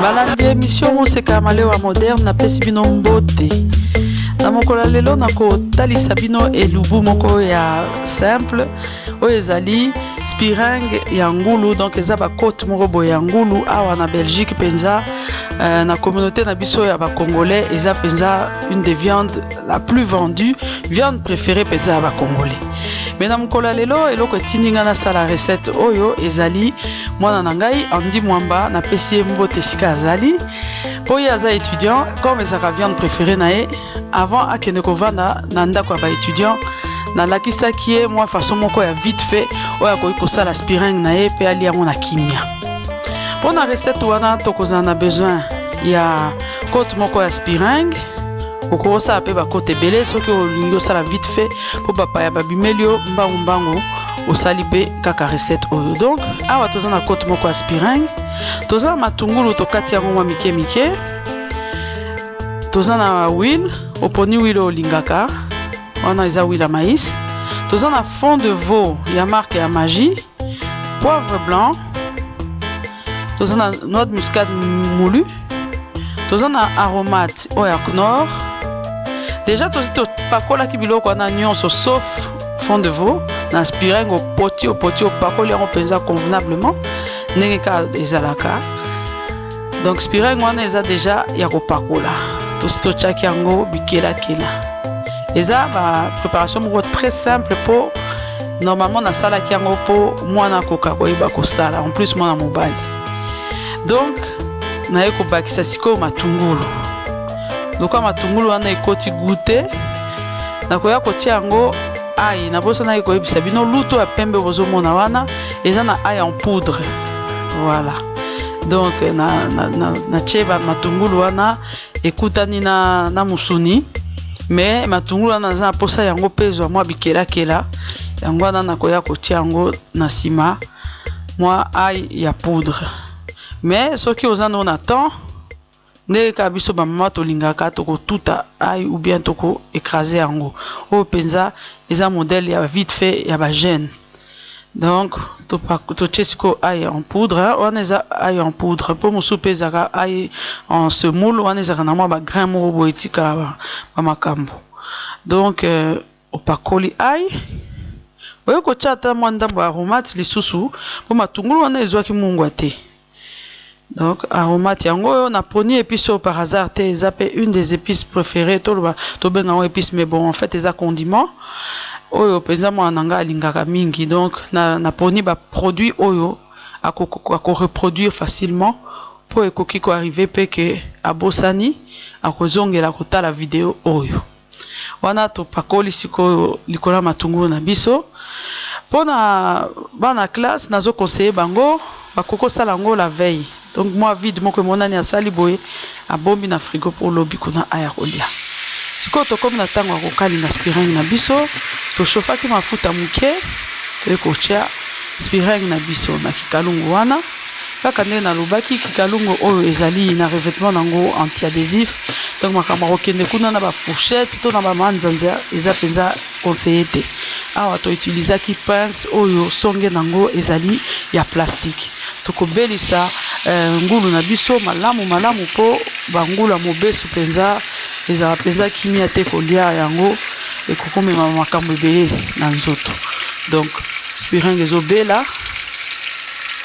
Balandi emission Moseka ya Malewa Moderne, napesi bino mbote. Na mokolo ya lelo nakotalisa bino elubu moko ya simple oyo ezali spiringue ya ngulu, donc eza ba cote moko boye ya ngulu awa na Belgique mpenza. Na communauté na biso ya ba Congolais eza mpenza une des viandes la plus vendue, viande préférée mpenza ya ba Congolais. Mais na mokolo ya lelo eloko etindi ngai nasala recette oyo ezali mwana na ngai Andy Mwamba, napesi ye mbote esika azali mpo ye aza étudiant. Comme ezalaka viande préférée na ye, avant akende kovanda na ndako ya ba étudiant, nalakisaki ye mwa façon moko ya vite fait oyo akoki kosala spiringue na ye mpe alia yango na kimia. Mpo na recette wana tokozala na besoin ya cote moko ya spiringue. Okoki kosala mpe bakote ebele soki olingi osala vite fait mpo bapaya babimeli yo mbangu mbangu, osali mpe kaka recette oyo. Donc awa toza na cote moko ya spiringue, toza na matungulu tokati yango mwa mike mike, toza na huile, oponi huile oyo olingaka, wana eza huile ya maïs, toza na fond de veau ya marque ya Maggi, poivre blanc, toza na noix de muscade moulu, toza na aromate oyo ya Knorr. Déjà topakolaki biloko wana nyonso sauf fond de veau na spiringue. Opoti opoti, opakoli yango mpenza convenablement ndenge kaka ezalaka. Donc spiringue wana eza déjà ya kopakola, tosi totiaki yango bikelakela. Eza ba préparation moko très simple mpo normalement nasalaki yango mpo mwana akoka koyeba kosala, en plus mwana mobali. Donc naye kobakisa sikoyo matungulu. Lokola matungulu wana ekoti goût, nakoya kotia yango ail. Nabosanaki koyebisa bino, luto ya pembe bozomona wana eza na ail en poudre. Voilà, donc na na, na, matungulu wana ekutani na musuni. Mais matungulu wana naza na posa yango mpe ezwa mwa bikelakela, yango wana nakoya kotia yango na nsima mwa ail ya poudre. Mais soki oza no na temps, ndenge kaka biso bamama tolingaka, tokotuta ail ou bien toko écraser yango. Oyo mpenza eza modèle ya vite fait ya bajeune. Donc totie sikoyo ail en poudre. Wana eza ail en poudre, mpo mosusu mpe ezalaka ail en semoule, wana ezalaka na mwa bagrain moko boye etika bamakambo. Donc opakoli ail, oye kotia ata mwa ndambo ya aromate lisusu mpo matungulu wana ezwaki mungwa te. Donc aromate yango oyo naponi épice oyo par hasard te, eza mpe une des épices préférées. Toloba, tobenga yango épice, mais bon, en fait eza condiment oyo mpenza mwana na ngai alingaka mingi. Donc naponi baproduit oyo akoreproduire facilement mpo ekoki koarriver mpe ke abosani, akozongela kotala video oyo. Wana topakoli sikoyo likolo ya matungulu na biso. Mpona bana classe, nazoconseiller bango bakoki kosala yango la veille. Donc mwa vide moko emonani, asali boye, abombi na frigo mpo olobi kuna aya kolia. Sikoyo tokómi na ntango ya kokalinga spiringue na biso. Toshofaki mafuta moke, toye kotia spiringue na biso na kikalungu wana. Kaka ndenge nalobaki, kikalungu oyo ezali na revêtement nango anti-adhésif, donc makambo akokende kuna na bafourchette to na bamanzanza eza mpenza conseillé te. Awa toutilisaki pince oyo songe nango ezali ya plastique. Tokobelisa ngulu na biso malamu malamu mpo bangulu ya mobesu mpenza ezala mpenza kimia te. Kolia yango ekokomema makambo ebele na nzoto. Donc spiringue ezobela,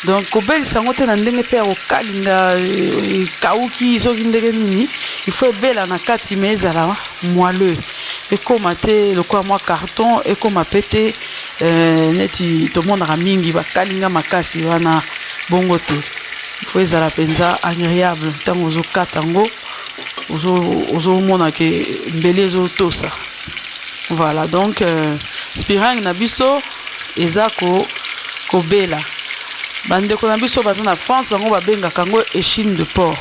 donc kobelisa yango te na ndenge mpe ya kokalinga ekauki soki ndenge nini. Il faut ebela na kati, mais ezala moelleux, ekóma te lokola mwa carton, ekóma pe te neti tomonaka mingi bakalinga makasi wana, bongo te. Il faut ezala mpenza agréable ntango ozokata yango, ozomona ke mbeli ezotosa. Voilà, donc spiringue na biso eza kobela. Bandeko na biso baza na France, bango babengaka yango échine de porc,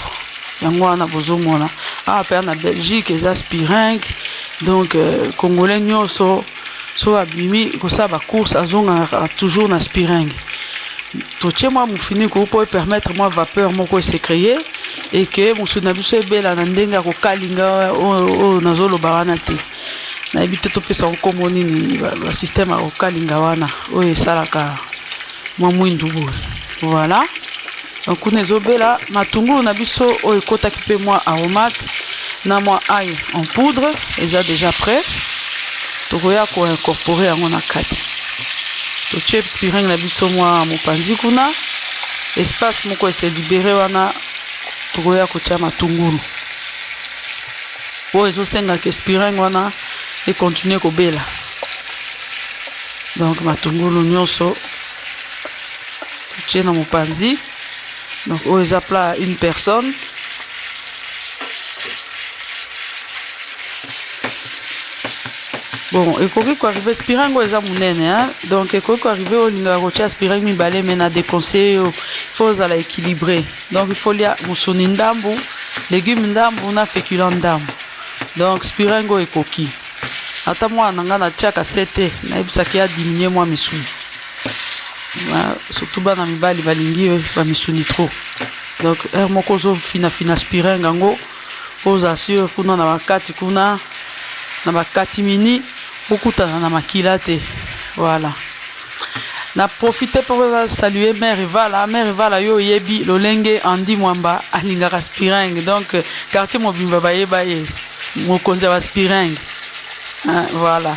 yango wana bozomona awa mpe na Belgique eza spiringue. Donc Congolais nyonso soki abimi kosala bacourse, azongaka toujours na spiringue. Totie mwa mofiniko mpo epermettre mwa vapeur moko ese créer et que mosuni na biso ebela na ndenge ya kokalinga oyo nazoloba wana te. Nayebi te topesa nkombo nini, basystème ya kokalinga wana oyo esalaka mwa mwindu boye. Voilà. Donc kuna ezobela matungulu na biso oyo ekotaki mpe mwa aromate na mwa ail en poudre eza déjà prêt. Tokoya koincorporer yango na kati. Totie spiringue na biso mwa mopanzi kuna, espace moko ese libéré wana, tokoya kotia matungulu oyo ezosengaka spiringue wana econtinue kobela. Donc matungulu nyonso totie na mopanzi. Donc oyo eza plat une personne. Bon, ekoki koarriver, spiringue oyo eza monene, hein? Donc ekoki koarriver oyo olingaka kotia spiringue mibale, mais na déconseille yo, faut ozala équilibré. Donc il faut lia mosuni ndambu, légume ndambu na féculent ndambu. Donc spiringue oyo ekoki. Ata mwana na ngai natiaka se te, nayebisaki adiminue mwa misuni, surtout bana mibali balingi bamisuni trop. Donc heure moko ozofinafina spiringue yango, ozala sûr kuna na bakati, kuna na bakati mini okutana na makila te. Voilà, na profite mpo saluer mère Evala. Mère Evala, yo oyebi lolenge Andi Mwamba alingaka spiringue. Donc quartier mobimba bayeba ye mokonzi ya baspiringue. Voilà,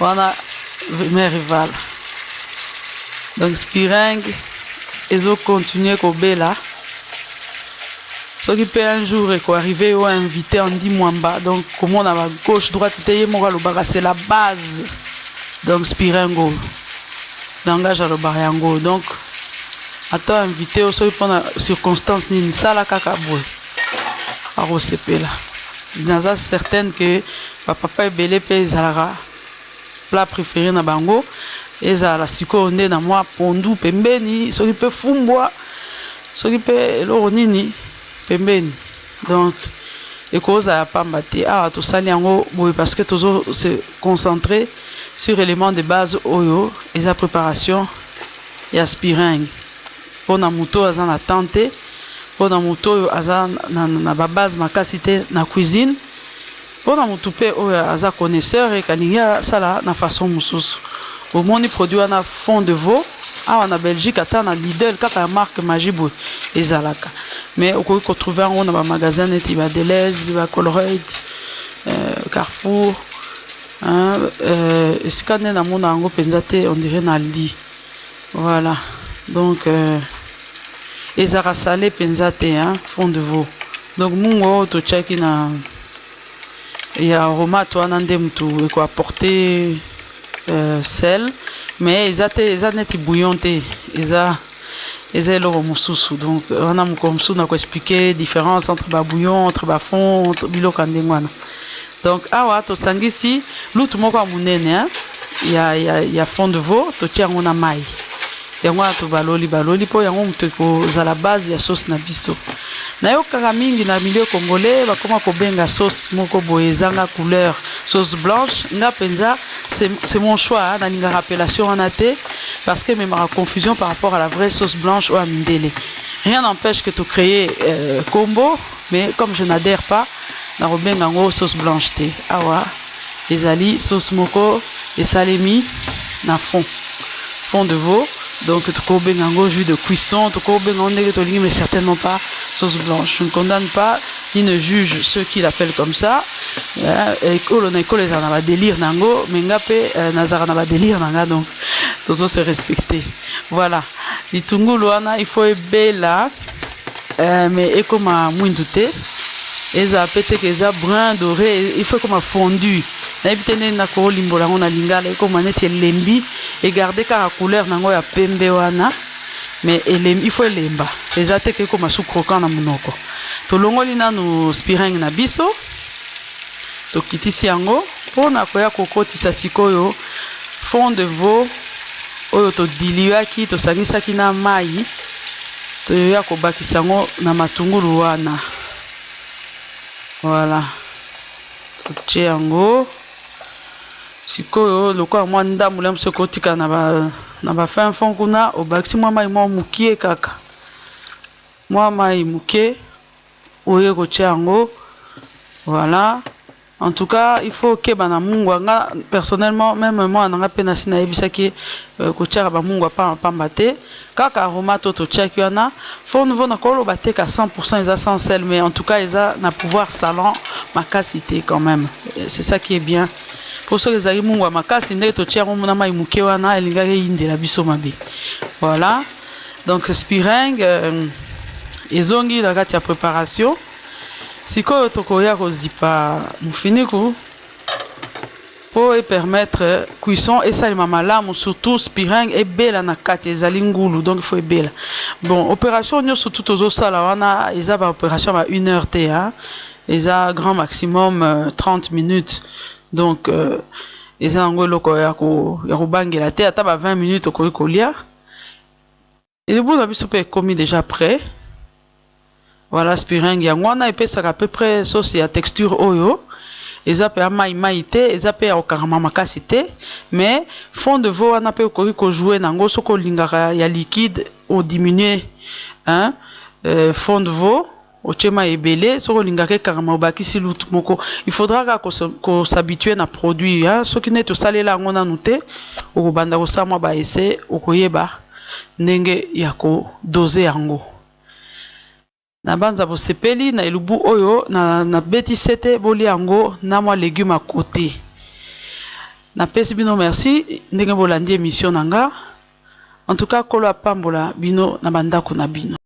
wana mère Evala. Donc spiringue ezocontinue kobela. Soki mpe un jour ekoarriver yo invité Andi Mwamba, donc komona ba gauche droite te, ye moko alobaka c'est la base. Donc spiringue langage alobaka yango. Donc ata invité oyo, soki mpona circonstance nini, sala kaka boye, akosepela. Naza certaine ke bapapa ebele mpe ezalaka plat préféré na bango. Ezala sikoyo nde na mwa pondu pembeni, soki mpe fumbwa, soki mpe eloko nini pembeni, donc ekozala pamba te. Awa tosali yango boye parce que tozo se concentrer sur élément de base oyo eza préparation ya spiringue, mpona moto oyo aza na temps te, mpona moto oyo aza na babase makasi te na cuisine, mpona motu mpe oyo aza connaisseur ekalingi asala na façon mosusu. Bomoni produit wana, fond de veau, awa na Belgique ata na Lidl kaka ya marque Maggi boye ezalaka, mais okoki kotrouver yango na bamagasin neti baDelhaize, baColruyt, Carrefour, hein, esika nde namona yango mpenza te, on dirait na Aldi. Voilà, donc ezalaka salé mpenza te, hein, fond de veau. Donc mungu oyo totiaki na ya aromate wana nde mutu ekoapporte sel, mais eza te, eza neti bouillon te, eza eloko mosusu. Donc wana mokolo mosusu na koexpliquer différence entre babouillon, entre bafond, entre biloko ya ndenge wana. Donc awa tosangisi lutu moko ya monene, hein, ya fond de veau, totia yango na mai. Yango wana tobaloli baloli mpo yango moto ekozala base ya sauce na biso. Nayokaka mingi na milieu congolais bakoma kobenga sauce moko boye ezanga couleur sauce blanche. Nga mpenza, c'est mon choix, nalingaka appellation wana te parce que ememaka confusion par rapport à la vraie sauce blanche oyo ya mindele. Rien n'empêche que tocréer kombo, mais comme je n'adhère pas, nakobenga yango sauce blanche te. Awa ezali sauce moko esalemi na fond de veau, donc tokobenga yango jus de cuisson, tokobenga yango ndenge tolingi, mais certainement pas sauce blanche. Je ne condamne pas ni ne juge ceux qui l'appellent comme ça. Ekolo na ekolo ezala na badélire na yango, mais nga mpe nazalaka na badélire na nga, donc tozo se respecter. Voilà, litungulu wana il faut ebela, mais ekoma mwindu te, ezala pe te ke eza brun doré, il faut ekoma fondu. Nayebi te ndenge nakolimbola yango na lingala. Ekoma neti elembi, egarde kaka couleur nango ya pembe wana, mais elembi, il faut elemba, eza te ke ekoma su croquant na monoko. Tolongoli nanu spiringue na biso, tokitisi yango mpona koya kokotisa sikoyo fond de veau oyo todiluaki, tosangisaki na mai. Toya kobakisa yango na matungulu wana. Voilà, totie yango sikoyo lokola mwa ndambo ya mosu ekotika na bafin fond kuna. Obakisi mwa mai mwa mokie, kaka mwa mai moke oye kotia yango. Voilà. En tout cas, il faut keba na mungwa. Nga personnellement, même moi na nga pe nasi nayebisaki ye kotiaka ba mungwa pamba pamba te. Kaka aromate oyo totiaki wana, fond de veau nakoloba te ka 100% eza sans sel, mais en tout cas eza na pouvoir salant makasi te quand même. C'est ça qui est bien. Po soki ezalaki mungwa makasi ndenge totie yango na mayi moke wana elingaki eyindela biso mabe. Voilà. Donc spiringue ezongi na kati ya préparation. Sikoyo tokoya kozipa mufiniku po e permettre cuisson esalema malamu, surtout spiringue ebela na kati, ezali ngulu donc il faut ebela. Bon, operation nionso tout tozosala wana eza ba operation ba une heure te hein, eza grand maximum 30 minutes, donc eza yango eloko ya kobangela te, ata ba 20 minutes okoki kolia. Elubu na biso pe ekomi dejà près. Voilà spiringue yango wana epesaka à peu près sauce ya texture oyo eza pe ya mayi mayi te, eza pe ya kokangama makasi te, mais fond de veau wana pe okoki ko jouer nango soki olingaka ya liquide o diminuer hein fond de veau otie mayi ebele, soki olingaka ekangama obakisi lutu moko. Il faudra kaka ko s'habituer na produit hein, soki neti osalela yango nanu te okobanda kosala mwa ba essais okoyeba ndenge ya ko doser yango. Na banza bosepeli na elubu oyo na nabeti sete bolia yango na mwa legume à cote. Na pesi bino merci ndenge bolandi emission na nga. En tout cas Nkolo apambola bino na ba ndaku na bino.